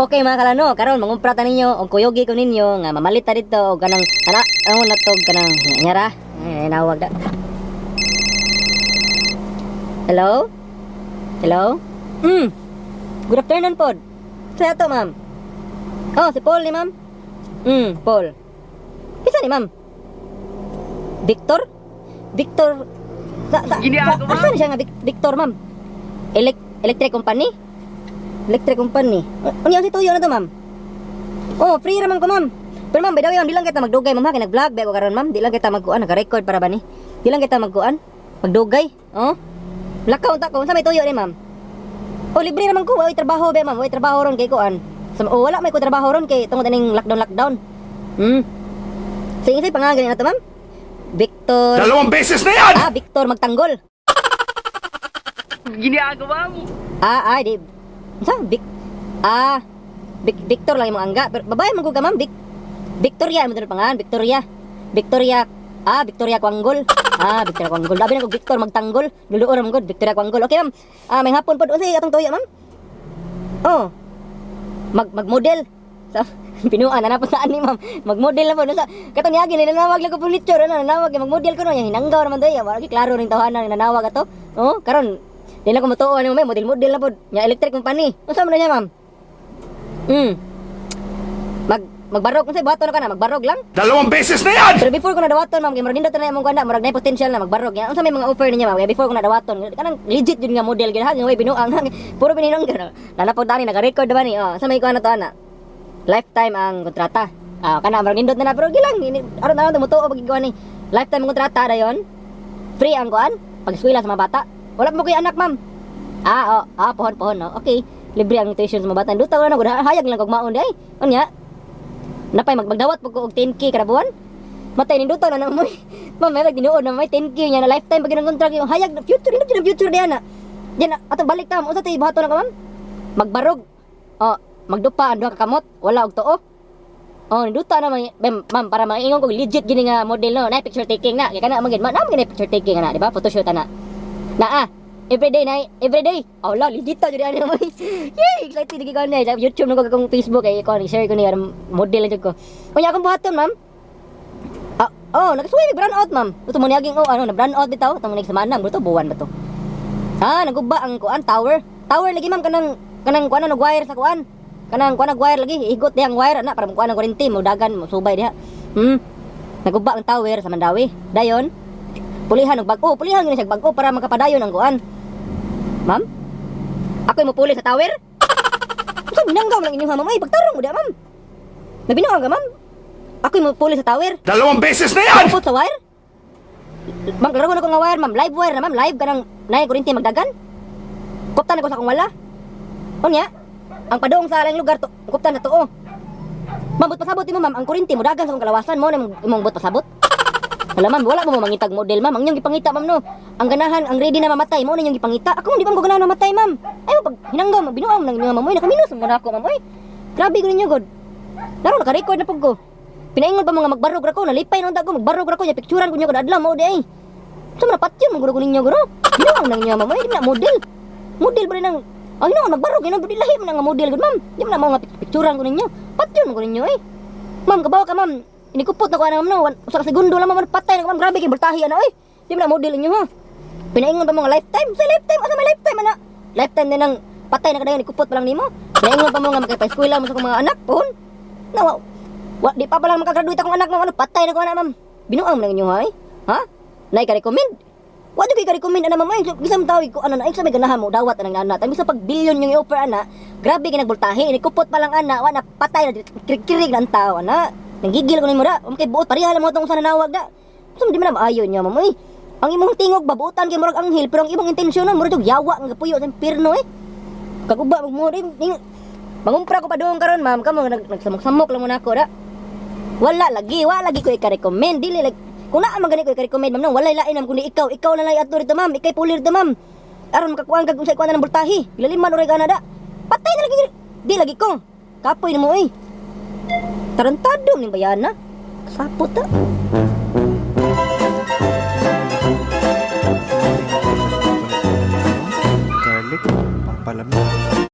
Okay, mga kalano, karon mangumpra ta ninyo og kuyogi ko ninyo nga mamalit ta dito og kanang ana ano na to, kanang nyara eh nawag da. Hello? Hello? Good afternoon pod. Sa to, ma'am? Oh, si Paul ni, ma'am. Paul. Isa ni, ma'am. Victor? Victor sa asa ni siya nga Victor, ma'am? Electric company? Electric company. Unya si tuyo na to, ma'am? Oh, free ra man ko, ma'am. Pero ma'am, by the way, ma'am, di lang kita magdugay, ma'am, ha, kay nag-vlog ba ko karon, ma'am. Di lang kita magkuan, naka-record para ba ni? Di lang kita magkuan, magdugay. Oh. Lakaw ta ko, unsa may tuyo ni, ma'am? Oh, libre ra man ko, way trabaho ba, ma'am, way trabaho ron kay kuan. Sa, oh, wala may ko trabaho ron kay tungod aning lockdown lockdown. Sige, sige, pangalan na to, ma'am. Victor. 2 beses na yan! Ah, Victor magtanggol. Ginagawa mo. Ah, ah, di. Unsa? Vic Ah, Victor lang imong angga. Pero babae man ko ka, ma'am. Victoria mo pangalan, Victoria. Victoria. Ah, Victoria Kwanggol. Ah, Victoria Kwanggol. Labi na ko Victor magtanggol. Luluor man gud Victoria Kwanggol. Okay, ma'am. Ah, may hapon pod. Unsa atong tuyo, ma'am? Oh. Mag-model. Sa pinuan na po saan ni ma'am. Mag-model na po sa katong niagi ni nanawag lang ko furniture, ano, nanawag mag-model ko no, yang hinanggaw naman doy. Wala klaro ning tawanan nanawag ato. Oh, karon di na ko motuo ani, may model-model na pod. Nya electric company. Unsa man na niya, ma'am? Magbarog unsa buhaton na ka na, magbarog lang. 2 beses na yan! Pero before ko nadawaton, ma'am, kay murag nindot na imong kuan, murag na potential na magbarog. Nya unsa may mga offer ninyo, ma'am? Kay before ko nadawaton, kanang legit yun nga model gyud ha, way binuang, puro bininong gyud. Nanapod tani naka-record ba ni? Oh, unsa may kuan na to ana? Lifetime ang kontrata. Ah, kana murag nindot na na pero gilang aron aron mutuo pag ni. Lifetime ang kontrata dayon. Free ang kuan pag eskwela sa mga bata. Wala mo koy anak, ma'am. Ah, oh, ah, pohon pohon no. Okay. Libre ang tuition sa mga bata. Duta wala na gud, hayag lang kog maon di ay. Unya, napay magdawat pag ko og 10K kada buwan. Matay ninduta na nang mo. Ma'am, may tinuod na may 10K niya na lifetime pag contract yung hayag na future, nindot yun ang future diyan na. Diyan atong balik ta, ma'am. Unsa tay buhaton na ka, ma'am? Magbarog. Oh, magdupa ang duha ka kamot, wala og tuo. Oh, ninduta na man, ma'am, para maingon ko legit gini nga model no, na picture taking na. Kay kana man gid, ma'am, na picture taking na, di ba? Photoshoot ana. Na ah, everyday na, everyday. Oh la, legit ta jud ani mo. Yay, excited gid ko na. YouTube na ko akong Facebook ay ko share ko ni model lang jud ko. Unya akong buhaton, ma'am. Ah, oh, nakasuway brown out, ma'am. Ito mo niaging oh, ano, na brown out bitaw, tamo ni sama na, to buwan ba to? Ah, naguba ang kuan tower. Tower lagi, ma'am, kanang kanang kuan na wire sa kuan. Kanang kuan wire lagi, igot dihang wire ana para kuan ang kuryente mo dagan mo subay diha. Naguba ang tower sa Mandaue. Dayon, pulihan og bag-o, pulihan gyud siya bag-o para makapadayon ang kuan. Ma'am? Ako mo puli sa tower? Unsa binanggaw lang inyo ha, ma'am? Ay, pagtarong mo di, ma'am. Nabinuang ka, ma'am? Ako mo puli sa tower. 2 beses na yan! Put sa wire? Ma'am, klaro na ko nga wire, ma'am. Live wire na, ma'am. Live ka ng naay kuryente magdagan. Kuptan ako sa akong wala. Unya, ang padong sa alang lugar, to, kuptan sa tuo. Ma'am, but pasabot mo, ma'am. Ang kuryente mo dagan sa akong kalawasan mo na imong but pasabot. Wala, ma'am, wala mo mangitag model, ma'am. Ang inyong gipangita, ma'am, no. Ang ganahan, ang ready na mamatay mo na inyong gipangita. Ako hindi pa ko ganahan mamatay, ma'am. Ay mo pag hinanggaw, ma'am, binuang nang inyo, ma'am. Oy, nakaminos mo na ako, ma'am. Oy, grabe ko ninyo god. Laro naka-record na pug ko. Pinaingon pa mga magbarog ra ko, nalipay na ko, magbarog ra ko, nya picturean ko niyo kada adlaw mao di ay. Sa mga patyon man guro ko ninyo guro. Binuang nang inyo, ma'am. Oy, di man na model. Model ba rin ang ay no, magbarog yun, di lahi man nga model gud, ma'am. Di man na mao nga picturean ko ninyo. Patyon man ko ninyo eh. Ma'am, kabaw ka, ma'am. Inikupot na ko ana, ma'am, no. Usa ka segundo lang, ma'am, patay na ko, ma'am. Grabe kay voltahe ana oy. Di man na model inyo ha. Pinaingon pa mga lifetime. Sa lifetime, asa may lifetime ana? Lifetime na nang patay na kadayon ikupot pa lang nimo. Pinaingon pa mo nga makapag-eskwela mo sa akong mga anak, pohon. Na wa, wa di pa lang makagraduate akong anak, ma'am, ano, patay na ko ana, ma'am. Binuang man inyo ha, eh? Ha? Nay ka recommend? Wa jud kay ka recommend ana, ma'am. Ay, bisan tawig ko ano na, ay sa may ganahan mo dawat anang ana. Tayo bisa pag billion yung i-offer ana, grabe kay nagboltahe, inikupot pa lang ana, wa na patay na kirig-kirig na ang tao ana. Nanggigil ko nimo da. Kay buot pareha lang mo tong sa nanawag da. So di man na maayo niya, ma'am. Uy, ang imong tingog babutan kay murag anghel pero ang imong intensyon na murag yawa nga puyo sa impierno eh. Kaguba mo rin. Mangumpra ko pa doon karon, ma'am, kamo nagsamok-samok lang mo nako da. Wala lagi, wala lagi ko i-recommend dili like kung naa man gani ko i-recommend, ma'am, no, walay lain, ma'am, kundi ikaw, ikaw na lang ato dito, ma'am, ikay puli dito, ma'am. Aron makakuan kag unsay kuan na ng voltahe. Gilaliman oray ka na da. Patay na lagi. Di lagi ko. Kapoy na mo oy. Tarantado ning bayana. Kasapot ta. Garlic, pampalamig.